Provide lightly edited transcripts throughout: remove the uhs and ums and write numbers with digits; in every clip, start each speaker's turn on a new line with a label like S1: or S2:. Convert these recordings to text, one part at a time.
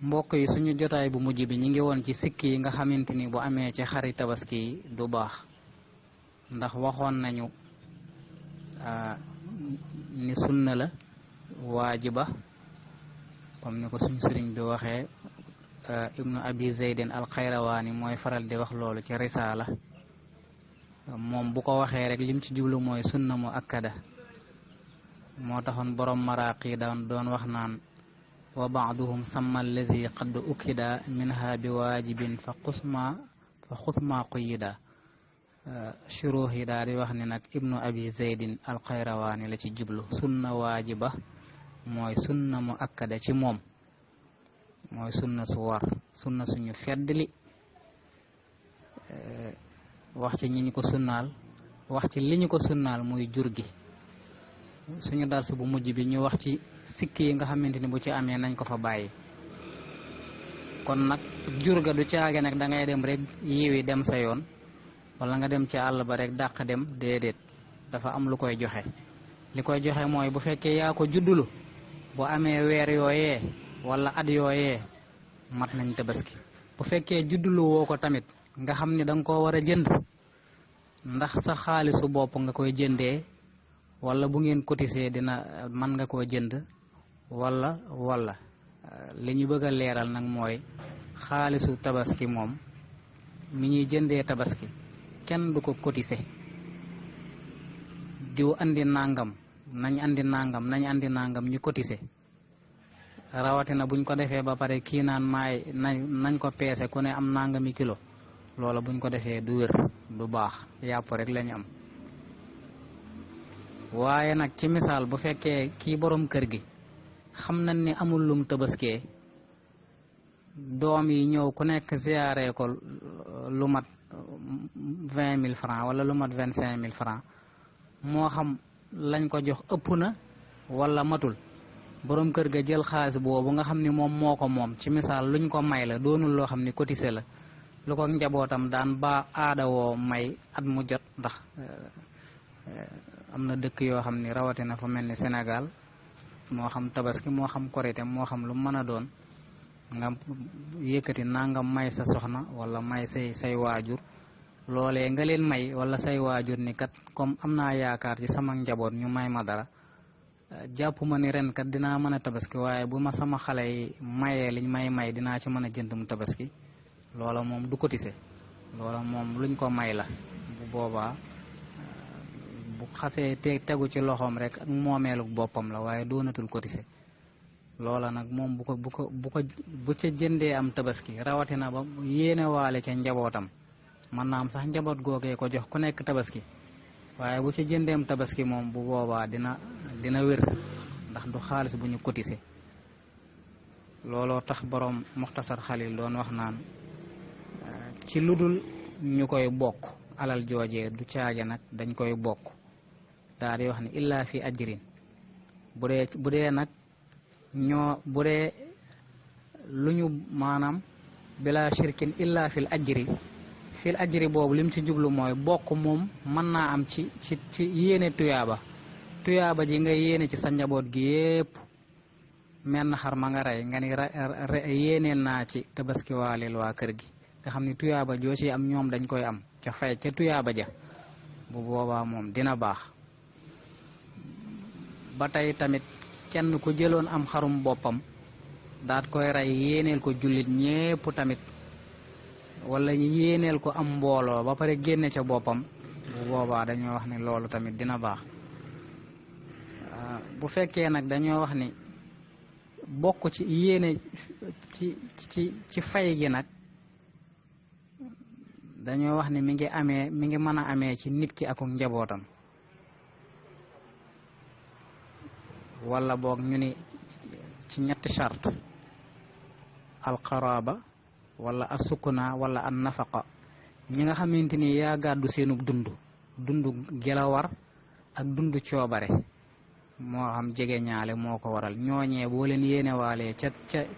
S1: mbokk yi suñu jotaay bu mujj bi ñi ngi woon ci sikki yi nga xamante ni bu amee ci xari tabaski du baax ndax waxoon nañu ni sunna la waajiba comme ni ko suñu sëriñ bi waxee ibnu abi zeydin alxayrawaani mooy faral di wax loolu ci risaala moom bu ko waxee rek lim ci jublu mooy sunna mu akkada moo taxoon borom maraaqi doon wax naan wa baaduhum samma alladi qad ukida minha bi waajibin fa xusma quyida shuruux yi daal di wax ni nag ibnu abi zeydin alxayrawaani la ci jublu sunna waajiba mooy sunna mu akkada ci moom mooy sunna su war sunna suñu feddli wax ci ñi ñu ko sunnaal wax ci li ñu ko sunnaal muy jur gi suñu dars bu mujj bi ñu wax ci sikki yi nga xamante ni bu ci amee nañ ko fa bàyyi kon nag jur ga du caage nag da ngay dem rek yiwi dem sa yoon wala nga dem ci àll ba rek dàq dem déedéet dafa am lu koy joxe li koy joxe mooy bu fekkee yaa ko juddulu bu amee weer yooyee wala at yooyee mat nañ tabaski bu fekkee juddulu woo ko tamit nga xam ni da nga koo war a jënd ndax sa xaalisu bopp nga koy jëndee wala bu ngeen cotisé dina mën nga koo jënd wala li ñu bëgg a leeral nag mooy xaalisu tabaski moom mi ñuy jëndee tabaski kenn du ko cotisé diw andi nangam nañ andi nangam ñu cotisé rawatina buñ ko defee ba pare kii naan nañ ko peese ku ne am nangami kilo loola buñ ko defee du wér du baax yàpp rek lañu am waaye nag ci misaal bu fekkee kii borom kër gi xam nañ ni amul lum tabaskee doom yi ñëw ku nekk ziyaare ko lu mat 20 000 francs wala lu mat 25 000 francs moo xam lañ ko jox ëpp na wala matul borom kër ga jël xaalis boobu nga xam ni moom moo ko moom ci misaal luñ ko may la doonul loo xam ni cotisé la lu ko njabootam daan ba aada woo may at mu jot ndax am na dëkk yoo xam ni rawatina fa mel ni Sénégal moo xam tabaski moo xam korité moo xam lu mën a doon nga yëkkati nangam may sa soxna wala may say waajur loolee nga leen may wala say waajur ni kat comme am naa yaakaar ci sama njaboot ñu may ma dara jàpp ma ni ren kat dinaa mën a tabaski waaye bu ma sama xale yi mayee liñ may dinaa ci mën a jëndum tabaski loola moom du cotisé loola moom luñ ko may la bu boobaa bu xasee tegu ci loxoom rek ak moomeelu boppam la waaye doonatul cotisé loola nag moom bu ca jëndee am tabaski rawatina ba yéene waale ca njabootam mën naa am sax njaboot googee ko jox ku nekk tabaski waaye bu ca jëndeem tabaski moom bu boobaa dina wér ndax du xaalis bu ñu cotisé looloo tax borom muxtasar xalil doon wax naan ci ludul ñu koy bokk alal joojee du caage nag dañ koy bokk daal di wax ni illa fi ajrin bu dee nag bu dee lu ñu maanaam bila shirkin illa fil ajri boobu lim ci jublu mooy bokk moom mën naa am ci yéene tuyaaba ji nga yéene ci sa njaboot gi yépp menn xar ma nga rey nga ni yéeneel naa ci tabaski waaleel waa kër gi nga xam ni tuyaaba joo ci am ñoom dañ koy am ca fay ca tuyaaba ja bu boobaa moom dina baax ba tey tamit kenn ku jëloon am xarum boppam daat koy rey yéeneel ko jullit ñépp tamit wala yéeneel ko am mbooloo ba pare génne ca boppam bu boobaa dañoo wax ni loolu tamit dina baax bu fekkee nag dañoo wax ni bokk ci yéene ci fay gi nag dañoo wax ni mi ngi mën a amee ci nit ki ak njabootam wala boog ñu ni ci ñetti charte alqaraba wala asukuna wala an nafaqa ñi nga xamante ni yaa gàddu seenub dund gelawar ak dund coobare moo xam jege ñaale moo ko waral ñooñee boo leen yéene waalee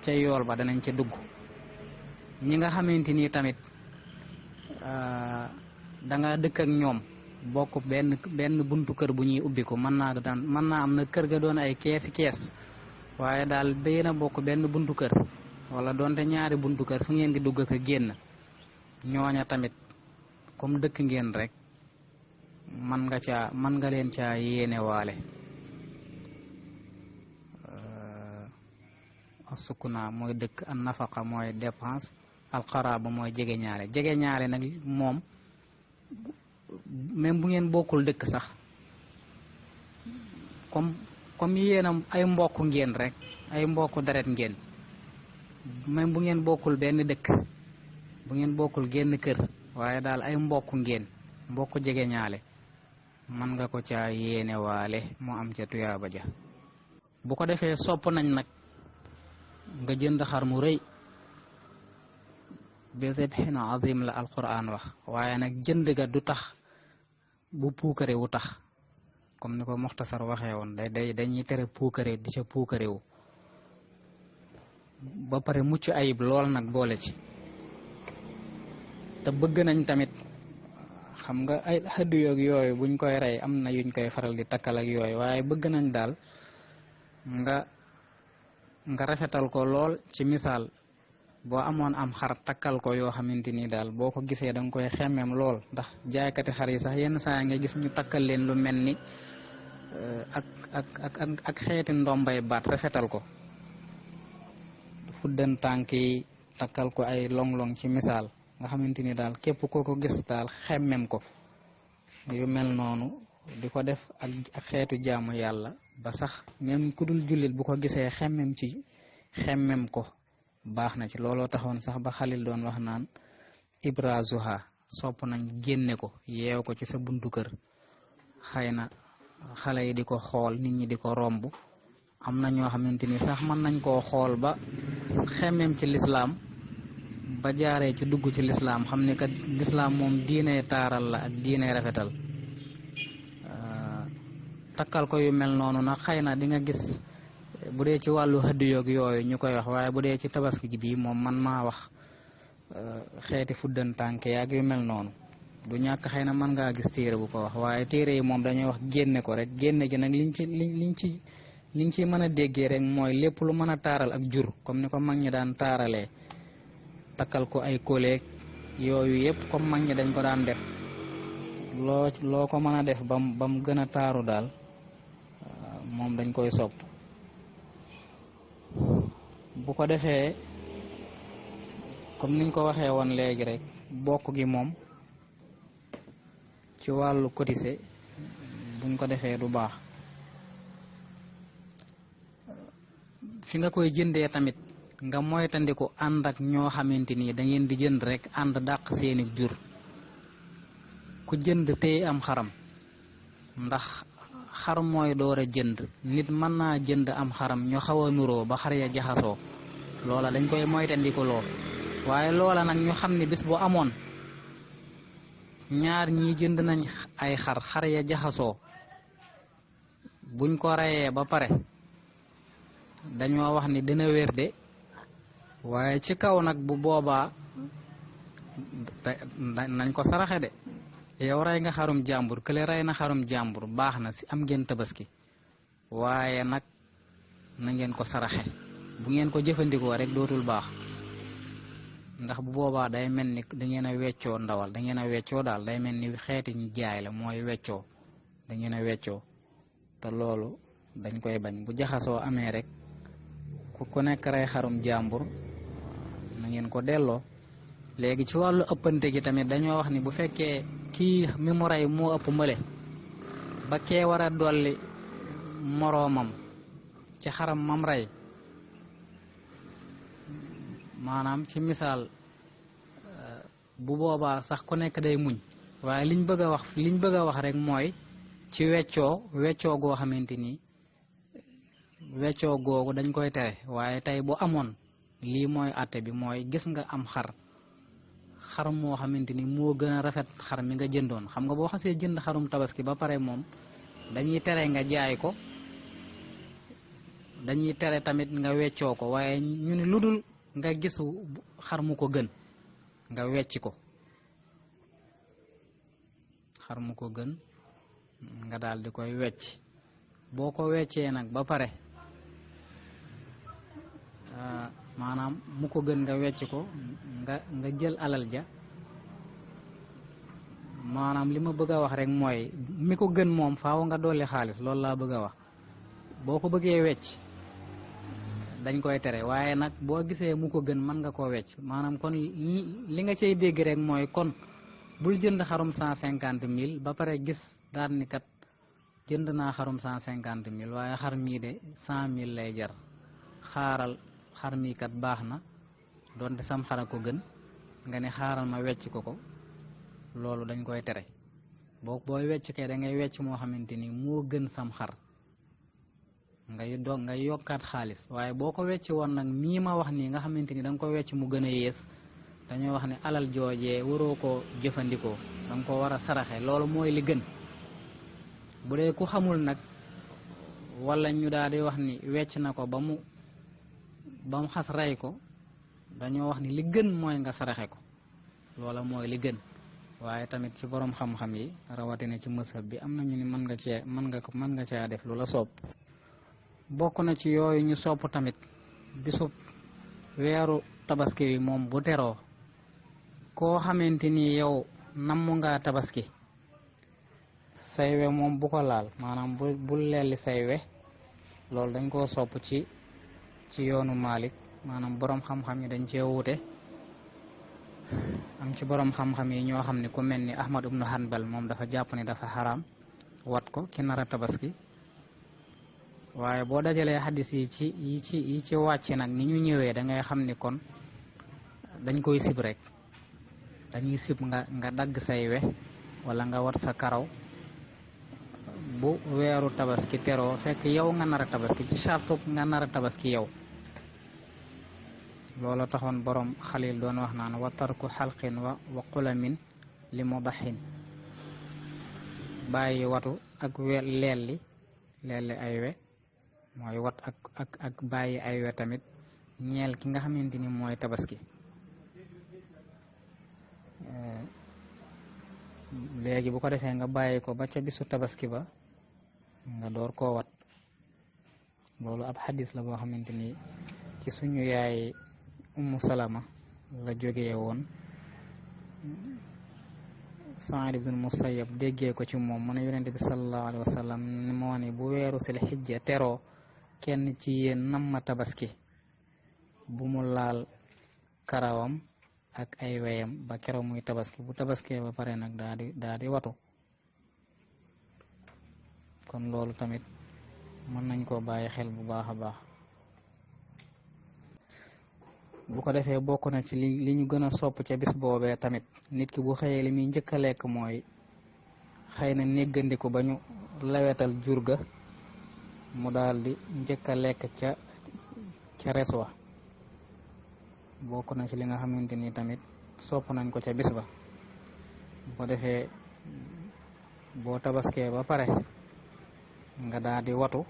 S1: ca yool ba danañ ca dugg ñi nga xamante ni tamit da nga dëkk ak ñoom bokk benn buntu kër bu ñuy ubbi ko mën naa am na kër ga doon ay kees waaye daal yéen a bokk benn buntu kër wala donte ñaari buntu kër fu ngeen di dugg ak génn ñooña tamit comme dëkk ngeen rek man nga leen caa yéene waale. sukuna mooy dëkk an nafaqa mooy dépense alxaraaba mooy jege ñaale nag moom même bu ngeen bokkul dëkk sax comme yéenam ay mbokk ngeen rek ay mbokk deret ngeen même bu ngeen bokkul benn dëkk bu ngeen bokkul genn kër waaye daal ay mbokk ngeen mbokk jege ñaale man nga ko caa yéene waale moo am ca tuyaaba ja. bu ko defee sopp nañ nag nga jënd xar mu rëy bi zibhin azim la alquran wax waaye nag jënd ga du tax bu puukare wu tax comme ni ko Muxtasar waxee woon dañuy tere puukare di ca puukare wu ba pare mucc ayib lool nag boole ci. te bëgg nañ tamit xam nga ay xëddu yoog yooyu buñ koy rey am na yuñ koy faral di takkal ak yooyu waaye bëgg nañ daal nga rafetal ko lool. ci misaal boo amoon am xar takkal ko yoo xamante ni daal boo ko gisee da nga koy xemmeem lool ndax jaaykati xar yi sax yenn saa nga gis ñu takkal leen lu mel ni ak xeeti ndombay baat rafetal ko fuddan tànk yi takkal ko ay long-long ci misaal nga xamante ni daal képp koo ko gis daal xemmeem ko yu mel noonu di ko def ak xeetu jaamu yàlla ba sax même ku dul jullit bu ko gisee xemmem ko baax na ci. looloo taxoon sax ba Xalil doon wax naan ibrazuha sopp nañ génne ko yeew ko ci sa buntu kër xëy na xale yi di ko xool nit ñi di ko romb am na ñoo xamante ni sax mën nañ koo xool ba xemmem ci lislaam ba jaaree ci dugg ci lislaam xam ni kat lislaam moom diine taaral la ak diine rafetal. takkal ko yu mel noonu nag xëy na di nga gis bu dee ci wàllu xëdd yoog yooyu ñu koy wax waaye bu dee ci tabaski gi bii moom man maa wax xeeti fuddan tànk yaag yu mel noonu du ñàkk xëy na mën ngaa gis téere bu ko wax waaye téere yi moom dañuy wax génne ko rek génne gi nag liñ ci mën a déggee rek mooy lépp lu mën a taaral ak jur comme ni ko mag ñi daan taaralee takkal ko ay koleeg yooyu yëpp comme mag ñi dañ ko daan def loo ko mën a def bam gën a taaru daal moom dañ koy sopp. bu ko defee comme niñ ko waxee woon léegi rek bokk gi moom ci wàllu cotisé buñ ko defee du baax. fi nga koy jëndee tamit nga moytandiku ànd ak ñoo xamante ni da ngeen di jënd rek ànd dàq seeni jur. ku jënd tey am xaram ndax xar mooy door a jënd nit mën naa jënd am xaram ñu xaw a nuroo ba xar ya jaxasoo loola dañ koy moytandiku loo waaye loola nag ñu xam ne bis bu amoon ñaar ñii jënd nañ ay xar ya jaxasoo buñ ko reyee ba pare dañoo wax ni dina wér de waaye ci kaw nag bu boobaa nañ ko saraxe de. yow rey nga xarum jàmbur kële rey na xarum jàmbur baax na si am ngeen tabaski waaye nag na ngeen ko saraxe bu ngeen ko jëfandikoo rek dootul baax ndax bu boobaa day mel ni da ngeen a weccoo ndawal da ngeen a weccoo daal day mel ni xeeti ñu jaay la mooy weccoo da ngeen a weccoo te loolu dañ koy bañ bu jaxasoo amee rek ku nekk rey xarum jàmbur na ngeen ko delloo. léegi ci wàllu ëppante gi tamit dañoo wax ni bu fekkee kii mi mu rey moo ëpp mële ba kee war a dolli moroomam ci xaram mam rey maanaam ci misaal bu boobaa sax ku nekk day muñ waaye liñ bëgg a wax rek mooy ci weccoo goo xamante ni weccoo googu dañ koy tere waaye tey bu amoon lii mooy àtte bi mooy gis nga am xar moo xamante ni moo gën a rafet xar mi nga jëndoon xam nga boo xasee jënd xarum tabaski ba pare moom dañuy tere nga jaay ko dañuy tere tamit nga weccoo ko waaye ñu ne lu dul nga gisu xar mu ko gën nga wecc ko xar mu ko gën nga daal di koy wecc boo ko weccee nag ba pare maanaam mu ko gën nga wecc ko nga jël alal ja maanaam li ma bëgg a wax rek mooy mi ko gën moom faaw nga dolli xaalis loolu laa bëgg a wax boo ko bëggee wecc dañ koy tere waaye nag boo gisee mu ko gën mën nga koo wecc maanaam kon li nga cay dégg rek mooy kon bul jënd xarum 150 000 ba pare gis daal ni kat jënd naa xarum 150 000 waaye xar mii de 100 000 lay jar xaaral xar mii kat baax na doonte sam xara ko gën nga ne xaaral ma wecc ko loolu dañ koy tere booy wecc kay da ngay wecc moo xamante ni moo gën sam xar ngay yokkaat xaalis waaye boo ko wecc woon nag mii ma wax nii nga xamante ni da nga ko wecc mu gën a yées dañoo wax ne alal joojee waroo ko jëfandikoo da nga ko war a saraxe loolu mooy li gën bu dee ku xamul nag wala ñu daal di wax ni wecc na ko ba mu xas rey ko dañoo wax ni li gën mooy nga saraxe ko loola mooy li gën waaye tamit ci borom xam-xam yi rawatina ci mësëb bi am nañu ni mën nga cee def lu la soob bokk na ci yooyu ñu sopp tamit bisub weeru tabaski bi moom bu teroo koo xamante ni yow namm ngaa tabaski saywe moom bu ko laal maanaam bul lelli saywe loolu dañ koo sopp ci yoonu Malik maanaam borom xam-xam yi dañ cee wuute am ci borom xam-xam yi ñoo xam ne ku mel ni Ahmad ibnu Hanbal moom dafa jàpp ne dafa xaraam wat ko ki nar a tabaski waaye boo dajalee xaddis yi ci wàcc nag ni ñu ñëwee da ngay xam ni kon dañ koy sib rek dañuy sib nga dagg say we wala nga wat sa karaw bu weeru tabaski teroo fekk yow nga nar a tabaski ci sartub nga nar a tabaski yow loolu taxoon borom Xalil doon wax naan wa tarku xalqin wa qulamin li mudaxin bàyyi watu ak leelli ay we mooy wat ak bàyyi ay we tamit ñeel ki nga xamante ni mooy tabaski léegi bu ko defee nga bàyyi ko ba ca bisu tabaski ba nga door koo wat loolu ab xadis la boo xamante ni ci suñu yaay Ummu Salama la jógee woon Saïd ibn Musayyab déggee ko ci moom mu ne yonente bi sallallahu alayhi wa sallam moo ne bu weeru sil xijja teroo kenn ci yéen namma tabaski bu mu laal karawam ak ay weyam ba keroog muy tabaski bu tabaskee ba pare nag daa di watu kon loolu tamit mën nañ koo bàyyi xel bu baax a baax bu ko defee bokk na ci li ñu gën a sopp ca bis boobee tamit nit ki bu xëyee li muy njëkk a lekk mooy xëy na néggandiku ba ñu lawetal jur ga mu daal di njëkk a lekk ca res wa bokk na ci li nga xamante ni tamit sopp nañ ko ca bis ba bu ko defee boo tabaskee ba pare nga daal di watu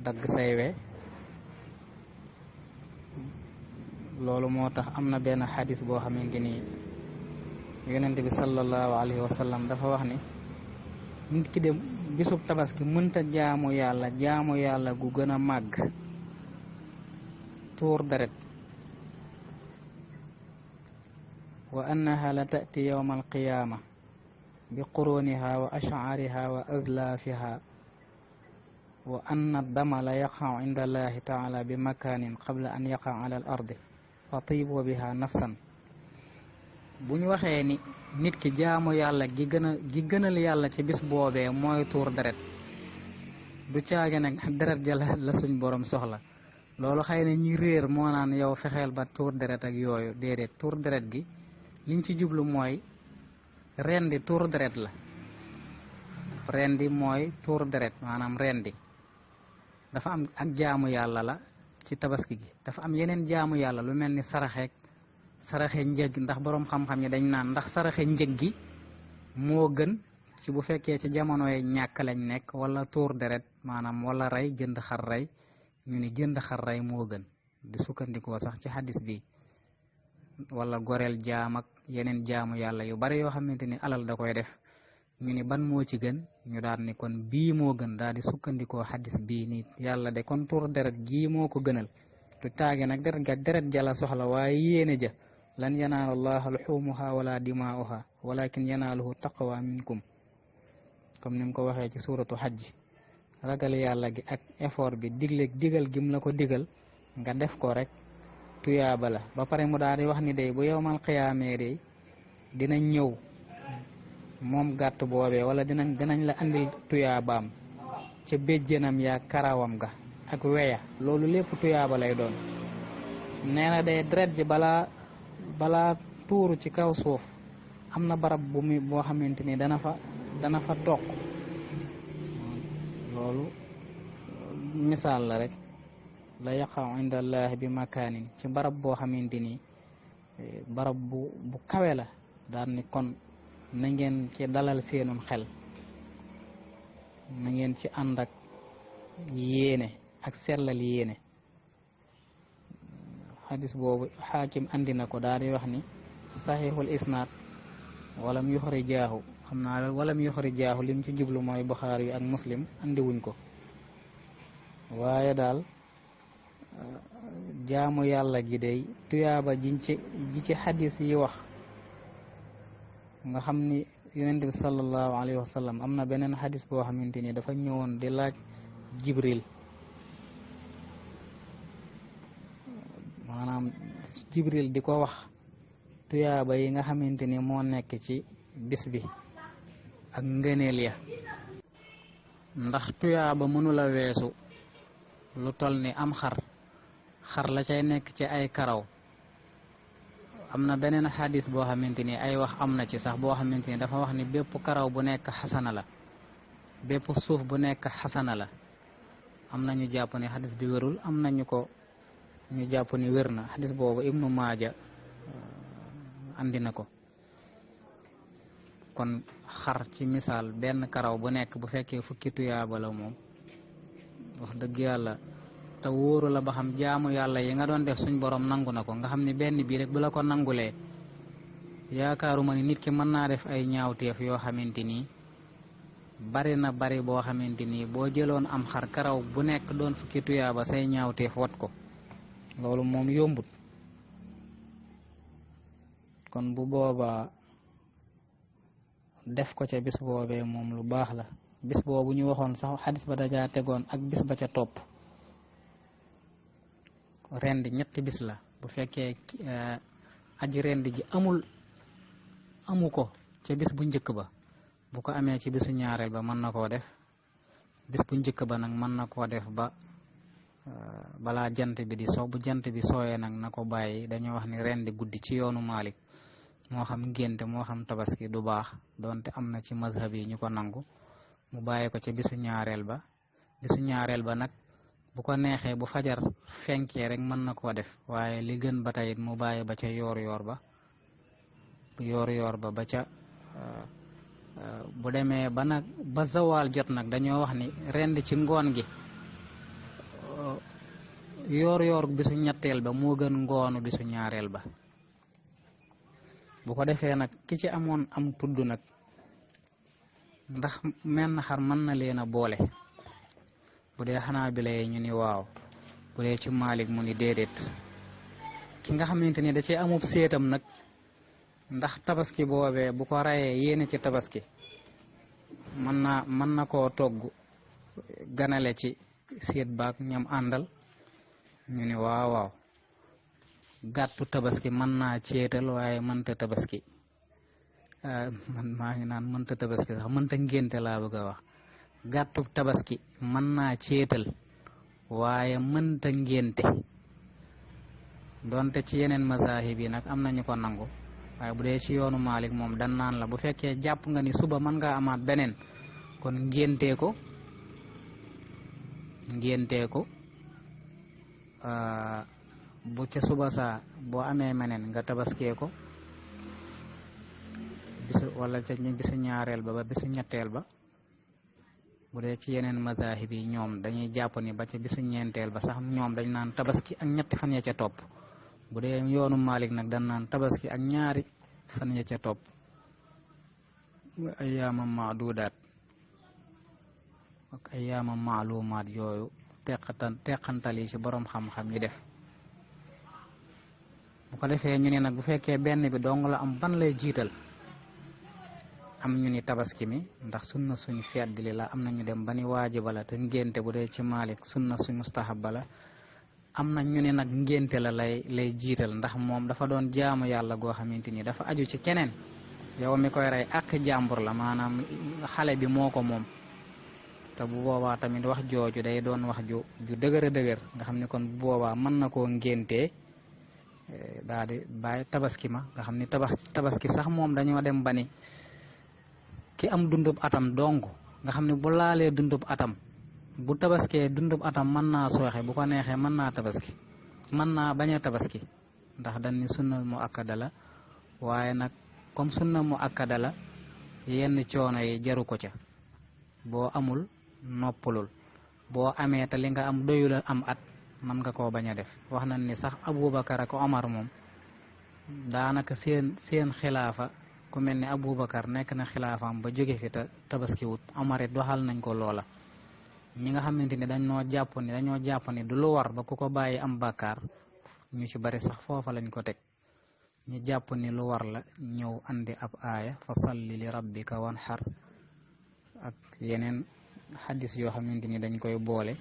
S1: dagg say we loolu moo tax am na benn xadis boo xamante ni yonente bi sallallahu alayhi wa sallam dafa wax ni nit ki de bisub tabaski mënta jaamu yàlla gu gën a màgg tuur deret wa annaha la ta'ti yawma alqiyama bi quruniha wa ash'ariha wa azlafiha wa anna dama la yaqa'u inda allahi ta'ala bi makanin qabla an yaqa'a ala al ardi fa tibu biha nafsan bu ñu waxee ni nit ki jaamu yàlla gi gënal yàlla ci bis boobee mooy tuur deret du caage nag deret ja la suñ borom soxla loolu xëy na ñi réer moo naan yow fexeel ba tuur deret ak yooyu déedéet tuur deret gi liñ ci jublu mooy rendi tuur deret la rendi mooy tuur deret maanaam rendi dafa am ak jaamu yàlla la ci tabaski gi dafa am yeneen jaamu yàlla lu mel ni saraxe njëg ndax boroom xam-xam yi dañ naan ndax saraxe njëg gi moo gën ci bu fekkee ci jamonoy ñàkk lañ nekk wala tuur deret maanaam wala rey jënd xar rey ñu ni jënd xar rey moo gën di sukkandikoo sax ci xadis bi wala goreel jaam ak yeneen jaamu yàlla yu bari yoo xamante ni alal da koy def ñu ni ban moo ci gën ñu daal ni kon bii moo gën daal di sukkandikoo xadis bii ni yàlla de kon tuur deret gii moo ko gënal du taage nag deret ga deret jala soxla waaye yéene ja lan yanaala allaha luxumuha wala dimaa'uha walakin yanaaluhu taqwa minkum comme ni mu ko waxee ci suuratu xajj ragal yàlla gi ak effort bi digal gim la ko digal nga def ko rek tuyaaba la ba pare mu daal di wax ni day bu yowmal xiyaamee day dinañ ñëw moom gàtt boobee wala dinañ la andil tuyaabaam ca béjjënam yaa karawam ga ak weya loolu lépp tuyaaba lay doon nee na day deret ji balaa tuuru ci kaw suuf am na barab boo xamante ni dana fa toq loolu misaal la rek la yaqaw inda allahi bi makaanin ci barab boo xamante ni barab bu kawe la daal ni kon na ngeen ci dalal seenum xel na ngeen ci ànd ak yéene ak sellal yéene xadis boobu xaakim andi na ko daal di wax ni saxiixul isnaad walam yuxrijaahu xam naa walam yuxrijaahu lim ci jublu mooy Buxaari ak Muslim andi wuñ ko waaye daal jaamu yàlla gi day tuyaaba ji ci xadis yi wax nga xam ni yonent bi sallallahu alayhi wa sallam am na beneen xadis boo xamante ni dafa ñëwoon di laaj Jibril maanaam Jibril di ko wax tuyaaba yi nga xamante ni moo nekk ci bis bi ak ngëneel ya ndax tuyaaba mënula weesu lu toll ni am xar la cay nekk ci ay karaw am na beneen xadis boo xamante ni ay wax am na ci sax boo xamante ni dafa wax ni bépp karaw bu nekk xasana la bépp suuf bu nekk xasana la am na ñu jàpp ni xadis bi wérul am na ñu jàpp ni wér na xadis boobu Ibnu Maaja andi na ko kon xar ci misaal benn karaw bu nekk bu fekkee fukki tuyaaba la moom wax dëgg yàlla te wóoru la ba xam jaamu yàlla yi nga doon def suñ borom nangu na ko nga xam ni benn bii rek bu la ko nangulee yaakaaruma ni nit ki mën naa def ay ñaawteef yoo xamante ni bari na bari boo xamante ni boo jëloon am xar karaw bu nekk doon fukki tuyaaba say ñaawteef wat ko loolu moom yombut kon bu boobaa def ko ca bis boobee moom lu baax la bis boobu ñu waxoon sax xadis ba dajaa tegoon ak bis ba ca topp rendi ñetti bis la bu fekkee aji rendi ji amu ko ca bis bu njëkk ba bu ko amee ci bisu ñaareel ba mën na koo def bis bu njëkk ba nag mën na koo def ba balaa jant bi di so bu jant bi sooyee nag na ko bàyyi dañoo wax ni rendi guddi ci yoonu Maalik moo xam ngénte moo xam tabaski du baax donte am na ci mazhab yi ñu ko nangu mu bàyyi ko ca bisu ñaareel ba nag bu ko neexee bu fajar fenkee rek mën na koo def waaye li gën ba tey mu bàyyi ba ca yoor yoor ba ca bu demee ba nag ba zawaal jot nag dañoo wax ni rend ci ngoon gi yoor bisu ñetteel ba moo gën ngoonu bisu ñaareel ba bu ko defee nag ki ci amoon am tudd nag ndax menn xar mën na leen a boole bu dee xanaa bi lay ñu ni waaw bu dee ci Maalik mu ni déedéet ki nga xamante ni da cee amub séetam nag ndax tabaski boobee bu ko rayee yéene ci tabaski mën na koo togg ganale ci séet baak ñam àndal ñu ni waaw gàttu tabaski mën naa céetal waaye mënta tabaski man maa ngi naan mënta tabaski sax mënta ngénte laa bëgg a wax gàttu tabaski mën naa céetal waaye mënta ngénte donte ci yeneen mazahib yi nag am nañu ko nangu waaye bu dee ci yoonu Maalik moom dan naan la bu fekkee jàpp nga ni suba mën ngaa amaat beneen kon ngéntee ko bu ca suba saa boo amee meneen nga tabaskee ko wala ca bisu ñaareel ba bisu ñetteel ba bu dee ci yeneen mazahib yi ñoom dañuy jàpp ni ba ca bisu ñeenteel ba sax ñoom dañ naan tabaski ak ñetti fan ya ca topp bu dee yoonu Maalik nag dañ naan tabaski ak ñaari fan ya ca topp ayyaamam maadudaat ak ayyaamam maalumaat yooyu teqantal yi ci borom xam-xam yi def bu ko defee ñu ne nag bu fekkee benn bi dong la am ban lay jiital am ñu ni tabaski mi ndax sunna suñu feddli la am na ñu dem ba ni waajiba la te ngénte bu dee ci Maalik sunna suñu mustahaba la am na ñu ne nag ngénte la lay jiital ndax moom dafa doon jaamu yàlla goo xamante ni dafa aju ci keneen yow mi koy rey ak jàmbur la maanaam xale bi moo ko moom te bu boobaa tamit wax jooju day doon wax ju dëgër a dëgër nga xam ne kon bu boobaa mën na koo ngéntee daal di bàyyi tabaski ma nga xam ni tabaski sax moom dañoo dem ba ni ki am dundub atam dong nga xam ne bu laalee dundub atam bu tabaskee dundub atam mën naa sooxe bu ko neexee mën naa tabaski mën naa bañ a tabaski ndax dañ ni sunna mu akkada la waaye nag comme sunna mu akkada la yenn coono yi jaru ko ca boo amul noppalul boo amee te li nga am doyula am at mën nga koo bañ a def wax nañ ni sax Aboubacar ak Omar moom daanaka seen xilaafa ku mel ni Aboubacar nekk na xilaafaam ba jóge fi te tabaski wut Omar it doxal nañ ko loola ñi nga xamante ni dañoo jàpp ni du lu war ba ku ko bàyyi am bàkkaar ñu ci bari sax foofa lañ ko teg ñu jàpp ni lu war la ñëw andi ab aaya fa salli li rabbika wanhar ak yeneen xaddis yoo xamante ni dañ koy boole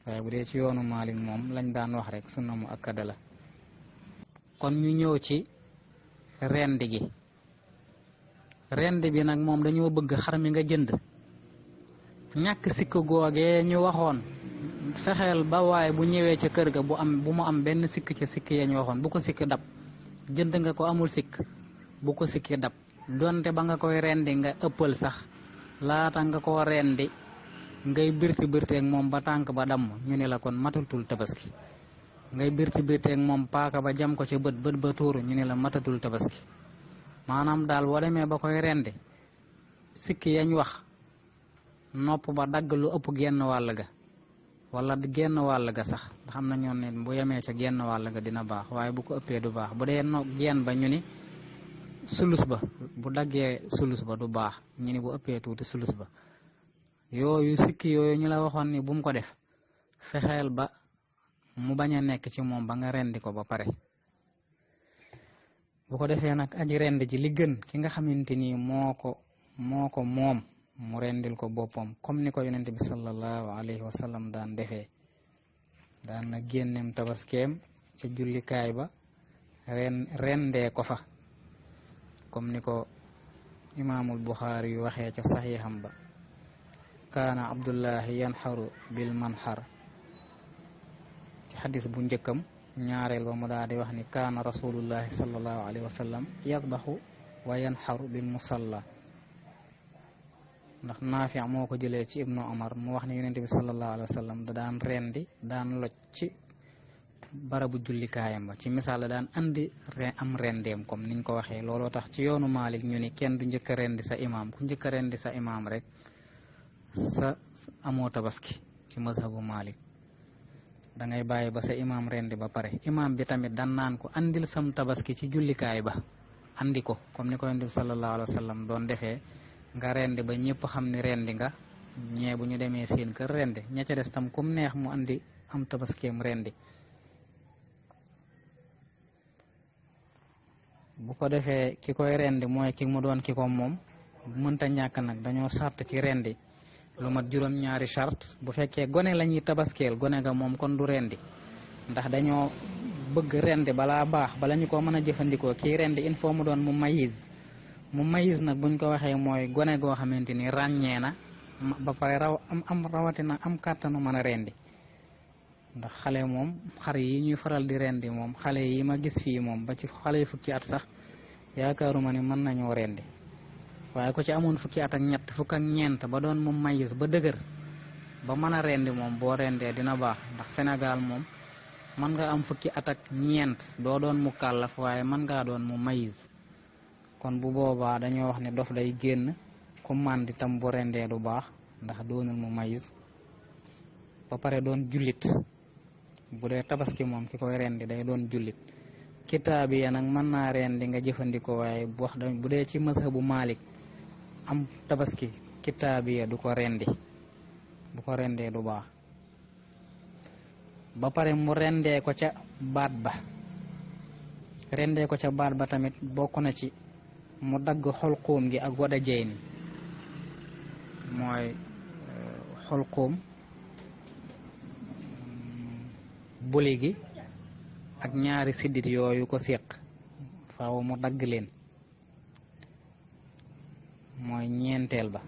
S1: waaye bu dee ci yoonu Maalik moom lañ daan wax rek sunna mu akkada la kon ñu ñëw ci rendi gi rendi bi nag moom dañoo bëgg xar mi nga jënd ñàkk sikk googee ñu waxoon fexeel ba waaye bu ñëwee ca kër ga bu mu am benn sikk ca sikk ya ñu waxoon bu ko sikk dab jënd nga ko amul sikk bu ko sikki dab donte ba nga koy rendi nga ëppal sax laata nga koo rendi ngay birteeg moom ba tànk ba damm ñu ne la kon matatul tabaski ngay birteeg moom paaka ba jam ko ca bët ba tuuru ñu ne la matatul tabaski maanaam daal boo demee ba koy rendi sikki yañ wax nopp ba dagg lu ëpp genn wàll ga wala genn wàll ga sax ndax am na ñoo ne bu yemee ca genn wàll ga dina baax waaye bu ko ëppee du baax bu dee genn ba ñu ni sulus ba bu daggee sulus ba du baax ñu ni bu ëppee tuuti sulus ba yooyu sikki yooyu ñu la waxoon ni bu mu ko def fexeel ba mu bañ a nekk ci moom ba nga rendi ko ba pare bu ko defee nag aji rend ji li gën ki nga xamante ni moo ko moom mu rendil ko boppam comme ni ko yonent bi sallallahu alayhi wa sallam daan defee daan na génneem tabaskeem ca jullikaay ba rendee ko fa comme ni ko imaamul Buxaari yu waxee ca saxiixam ba kaana abdullahi yanxaru bil manxar ci xadis bu njëkkam ñaareel ba mu daal di wax ni kaana rasulullahi sallallahu alayhi wa sallam yadbaxu wa yanxaru bil musalla ndax Naafi moo ko jëlee ci ibnu Omar mu wax ne yonent bi sallallahu alayhi wa sallam da daan rendi daan loj ci barabu jullikaayam ba ci misaal la daan andi am rendeem comme niñ ko waxee looloo tax ci yoonu Maalik ñu ni kenn du njëkk a rendi sa imaam ku njëkk a rendi sa imaam rek sa amoo tabaski ci mazhabu Maalik da ngay bàyyi ba sa imaam rendi ba pare imaam bi tamit dan naan ko andil sam tabaski ci jullikaay ba andi ko comme ni ko yonent bi sallallahu alayhi wa sallam doon defee nga rendi ba ñëpp xam ni rendi nga ñee bu ñu demee seen kër rendi ña ca des tam kum neex mu andi am tabaskeem rendi bu ko defee ki koy rendi mooy ki mu doon ki ko moom mënta ñàkk nag dañoo sart ci rendi lu mat juróom-ñaari charte bu fekkee gone la ñuy tabaskeel gone ga moom kon du rendi ndax dañoo bëgg rendi balaa baax bala ñu ko mën a jëfandikoo kii rendi il faut mu doon mu mayis nag buñ ko waxee mooy gone goo xamante ni ràññee na ba pare rawatina am kàttanu mën a rendi ndax xale moom xar yi ñuy faral di rendi moom xale yi ma gis fii moom ba ci xale fukki at sax yaakaaruma ni mën nañoo rendi waaye ko ci amoon fukki at ak ñett fukk ak ñeent ba doon mu mayis ba dëgër ba mën a rendi moom boo rendee dina baax ndax Sénégal moom mën nga am fukki at ak ñeent doo doon mu kàllaf waaye mën ngaa doon mu mayis kon bu boobaa dañoo wax ne dof day génn ku màndi tam bu rendee du baax ndax doonul mu mayis ba pare doon jullit bu dee tabaski moom ki koy rendi day doon jullit kitaabiya nag mën naa rendi nga jëfandikoo waaye bu dee ci mazhabu Maalik am tabaski kitaabiya du ko rendi bu ko rendee du baax ba pare mu rendee ko ca baat ba rendee ko ca baat ba tamit bokk na ci mu dagg xolquum gi ak wada jey ni mooy xolquum buli gi ak ñaari siddit yooyu ko séq faaw mu dagg leen mooy ñeenteel ba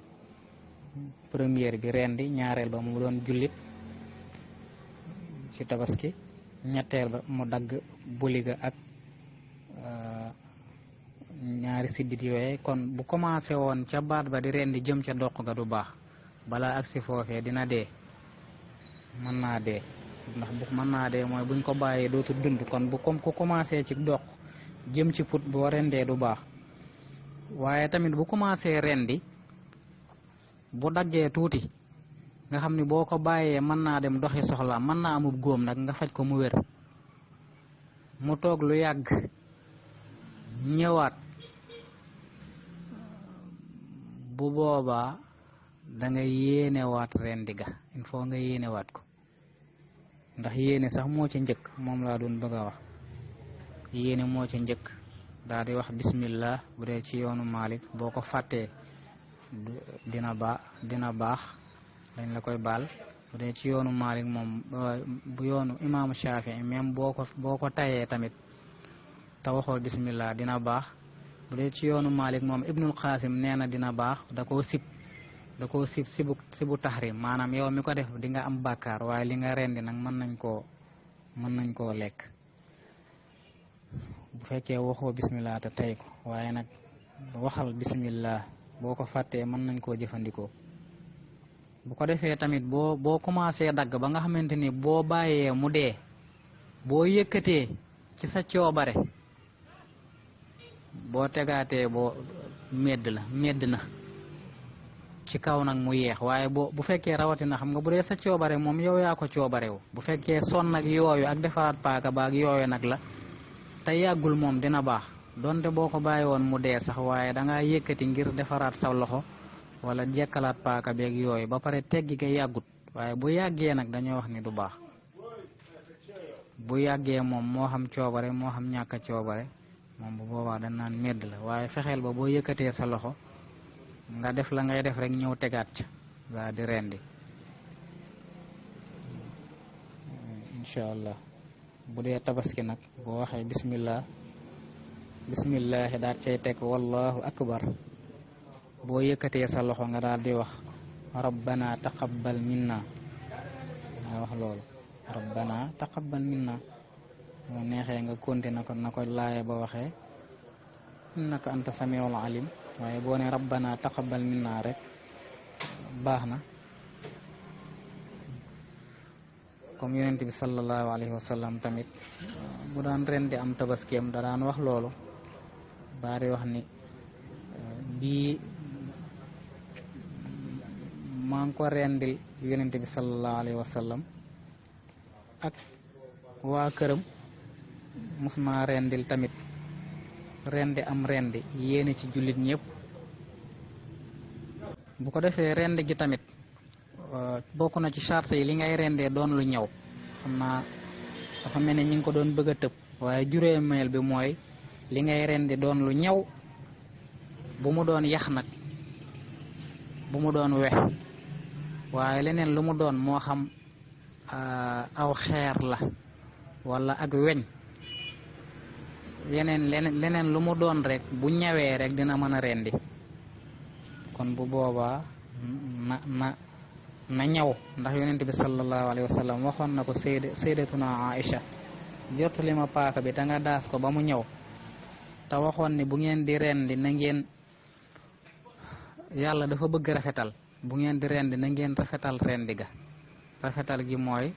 S1: première bi rendi ñaareel ba mu doon jullit ci tabaski ñetteel ba mu dagg buli ga ak ñaari siddit yooye kon bu commencé woon ca baat ba di rendi jëm ca doq ga du baax balaa agsi foofee dina dee mën naa dee ndax bu mën naa dee mooy buñ ko bàyyee dootul dund kon bu comme ku commencé ci doq jëm ci put boo rendee du baax waaye tamit bu commencé rendi bu daggee tuuti nga xam ni boo ko bàyyee mën naa dem doxi soxla mën naa amub góom nag nga faj ko mu wér mu toog lu yàgg ñëwaat bu boobaa da nga yéenewaat rendi ga il faut nga yéenewaat ko ndax yéene sax moo ci njëkk moom laa doon bëgg a wax yéene moo ci njëkk daal di wax bismillah bu dee ci yoonu Malik boo ko fàttee dina baax dañ la koy baal bu dee ci yoonu Malik moom bu yoonu imaamu Shafii même boo ko tayee tamit te waxoo bismillah dina baax bu dee ci yoonu Malik moom Ibnul Qasim nee na dina baax da koo sib sibu tahrim maanaam yow mi ko def di nga am bàkkaar waaye li nga rendi nag mën nañ koo lekk bu fekkee waxoo bismillah te tey ko waaye nag waxal bismillah boo ko fàttee mën nañ koo jëfandikoo bu ko defee tamit boo commencé dagg ba nga xamante ni boo bàyyee mu dee boo yëkkatee ci sa coobare boo tegaatee boo medd na ci kaw nag mu yeex waaye bu fekkee rawatina xam nga bu dee sa coobare moom yow yaa ko coobarewu bu fekkee sonn ak yooyu ak defaraat paaka ba ak yooyu nag la te yàggul moom dina baax donte boo ko bàyyi woon mu dee sax waaye da ngaa yëkkati ngir defaraat sa loxo wala jekkalaat paaka beeg yooyu ba pare teggi ga yàggut waaye bu yàggee nag dañoo wax ni du baax bu yàggee moom moo xam coobare moo xam ñàkk a coobare moom bu boobaa dañ naan medd la waaye fexeel ba boo yëkkatee sa loxo nga def la ngay def rek ñëw tegaat ca daa di rendi incha allah bu dee tabaski nag boo waxee bismillahi daal cay teg wallahu akbar boo yëkkatee sa loxo nga daal di wax rabbana taqabbal minna nga wax loolu rabbana taqabbal minna mu neexee nga continuer ko na ko laaye ba waxee innaka anta samiul alim waaye boo ne rabbana taqabbal minna rek baax na comme yonent bi sallallahu alayhi wa sallam tamit bu daan rendi am tabaskiyam da daan wax loolu bari wax ni bii maa ngi ko rendil yonent bi sallallahu alayhi wa sallam ak waa këram mos naa rendil tamit rendi am rendi yéene ci jullit ñëpp bu ko defee rendi gi tamit bokk na ci charte yi li ngay rendee doon lu ñaw xam naa dafa mel ne ñi ngi ko doon bëgg a tëb waaye juróomeel bi mooy li ngay rendi doon lu ñaw bu mu doon yax nag bu mu doon wex waaye leneen lu mu doon moo xam aw xeer la wala ak weñ leneen lu mu doon rek bu ñawee rek dina mën a rendi kon bu boobaa na ñaw ndax yonent bi sallallahu alayhi wa sallam waxoon na ko sayyidatuna Aïcha jottali ma paaka bi da nga daas ko ba mu ñëw te waxoon ni bu ngeen di rendi na ngeen yàlla dafa bëgg rafetal bu ngeen di rendi na ngeen rafetal rendi ga rafetal gi mooy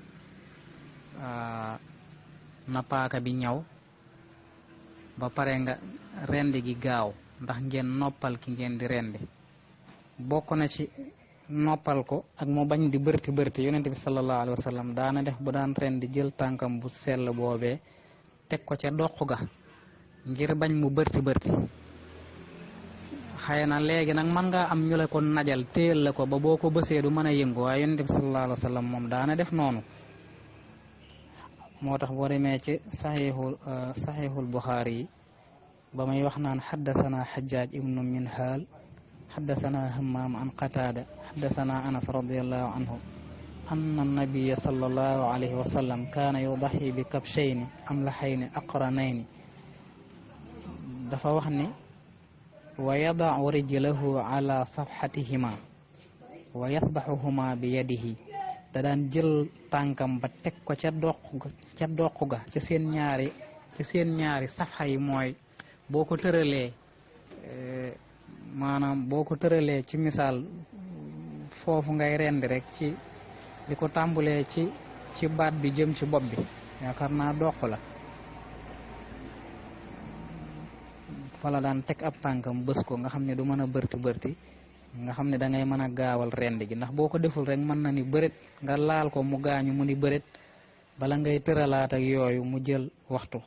S1: na paaka bi ñaw ba pare nga rendi gi gaaw ndax ngeen noppal ki ngeen di rendi bokk na ci noppal ko ak mu bañ di bërti yonent bi sallallahu alayhi wa sallam daana def bu daan rendi jël tànkam bu sell boobee teg ko ca doq ga ngir bañ mu bërti xëy na léegi nag mën ngaa am ñu la ko najal téyel la ko ba boo ko bësee du mën a yëngu waaye yonent bi sallallahu alayhi wa sallam moom daana def noonu motax bo demé ci sahihul bukhari ba may wax naan xaddasana xajjaaj ibnu minhaal xaddasana hammaam an qataada xaddasana anas radiallahu anhu anna annabiya sallallahu alayhi wa sallam kaana yudaxi bi kabshayni amlaxayni aqranayni dafa wax ni wa yadacu rijlahu ala safxatihima wa yasbaxuhuma bi yadihi da daan jël tànkam ba teg ko ca doq ga ca seen ñaari safxa yi mooy boo ko tëralee maanaam boo ko tëralee ci misaal foofu ngay rendi rek ci di ko tàmbulee ci baat bi jëm ci bopp bi yaakaar naa doq la fa la daan teg ab tànkam bës ko nga xam ne du mën a bërti nga xam ne da ngay mën a gaawal rendi gi ndax boo ko deful rek mën na ni bëret nga laal ko mu gaañu mu ni bëret bala ngay tëralaat ak yooyu mu jël waxtu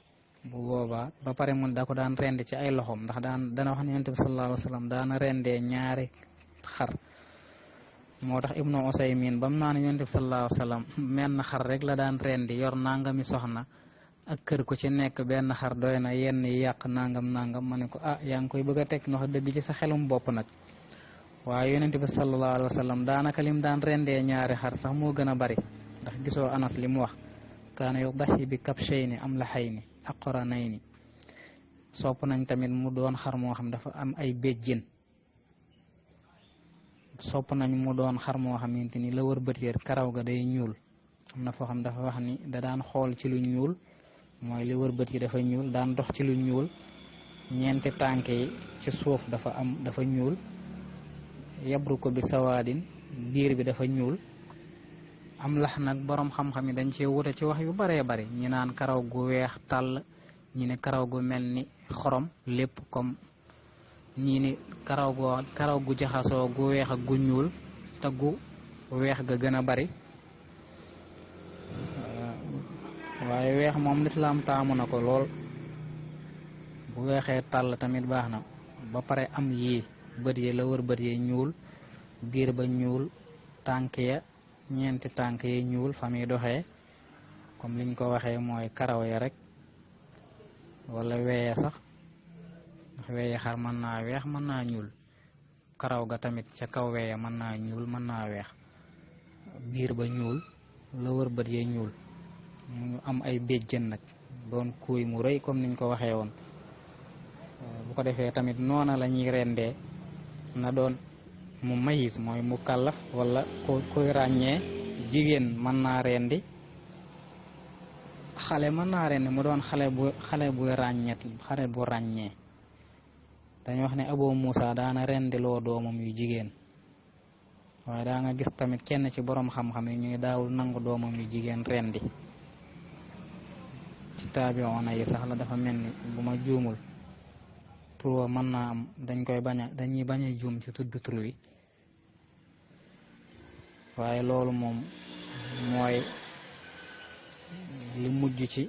S1: bu boobaa ba pare mun da ko daan rendi ci ay loxoom ndax dana wax ne yonent bi sallallahu alayhi wa sallam daana rendee ñaari xar moo tax ibnu Usaymin bam naa ne yonent bi sallallahu alayhi wa sallam menn xar rek la daan rendi yor nangami soxna ak kër ku ci nekk benn xar doy na yenn yi yàq nangam ma ne ko yaa ngi koy bëgg a teg wax dëgg ci sa xelum bopp nag waaye yonent bi sallallahu alayhi wa sallam daanaka lim daan rendee ñaari xar sax moo gën a bari ndax gisoo Anas li mu wax kaana yudaxi bi kabshayni amlaxayni aqranayni sopp nañ tamit mu doon xar moo xam dafa am ay béjjén sopp nañ mu doon xar moo xamante ni la wër bëteer karaw ga day ñuul am na foo xam dafa wax ni da daan xool ci lu ñuul mooy li wër bët yi dafa ñuul daan dox ci lu ñuul ñeenti tànk yi ci suuf dafa ñuul yabru ko bi sawaadin biir bi dafa ñuul am lax nag borom xam-xam yi dañ cee wuute ci wax yu baree bari ñi naan karaw gu weex tàll ñi ne karaw gu mel ni xorom lépp comme ñii ni karaw gu jaxasoo gu weex ak gu ñuul te gu weex ga gën a bari waaye weex moom lislaam taamu na ko lool bu weexee tàll tamit baax na ba pare am yii bët yi la wër bët yi ñuul biir ba ñuul tànk ya ñeenti tànk yi ñuul fa muy doxee comme liñ ko waxee mooy karaw ya rek wala weeye sax ndax weeye xar mën naa weex mën naa ñuul karaw ga tamit ca kaw weeye mën naa ñuul mën naa weex biir ba ñuul la wër bët yi ñuul mu am ay béjjën nag doon kuuy mu rëy comme niñ ko waxee woon bu ko defee tamit noona la ñuy rendee na doon mu mayis mooy mu kàllaf wala koy ràññee jigéen mën naa rendi xale mën naa rendi mu doon xale bu ràññee dañu wax ne Abu Muusa daana rendiloo doomam yu jigéen waaye daa nga gis tamit kenn ci borom xam-xam yi ñuy daawul nangu doomam yu jigéen rendi ci taabiyoona yi sax la dafa mel ni bu ma juumul tur wa mën naa am dañuy bañ a juum ci tudd tur wi waaye loolu moom mooy li mujj ci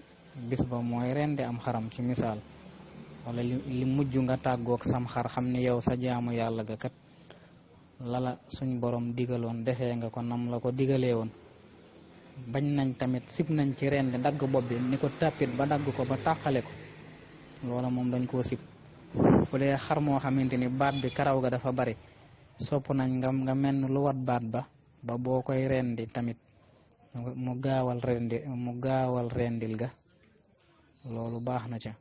S1: bis ba mooy rendi am xaram ci misaal wala li mujj nga tàggoog sam xar xam ni yow sa jaamu yàlla ga kat lala suñ borom digaloon defee nga ko nam la ko digalee woon bañ nañ tamit sib nañ ci rendi dagg bopp bi ni ko tàppit ba dagg ko ba tàqale ko loola moom dañ koo sib bu dee xar moo xamante ni baat bi karaw ga dafa bari sopp nañ nga mel ni lu wat baat ba boo koy rendi tamit mu gaawal rendil ga loolu baax na ca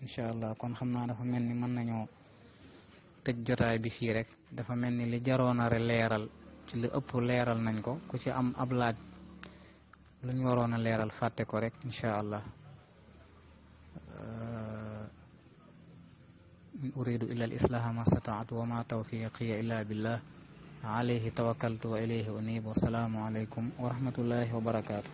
S1: incha allah kon xam naa dafa mel ni mën nañoo tëj jotaay bi fii rek dafa mel ni li jaroon a leeral ci li ëpp leeral nañ ko ku ci am ab laaj lu ñu waroon a leeral fàtte ko rek incha allah in uridu illa al islaha ma stataatu wa ma tawfiqiya illa billah alayhi tawakkaltu wa ilayhi unib wa salaamu alaykum wa rahmatullahi wa barakatuh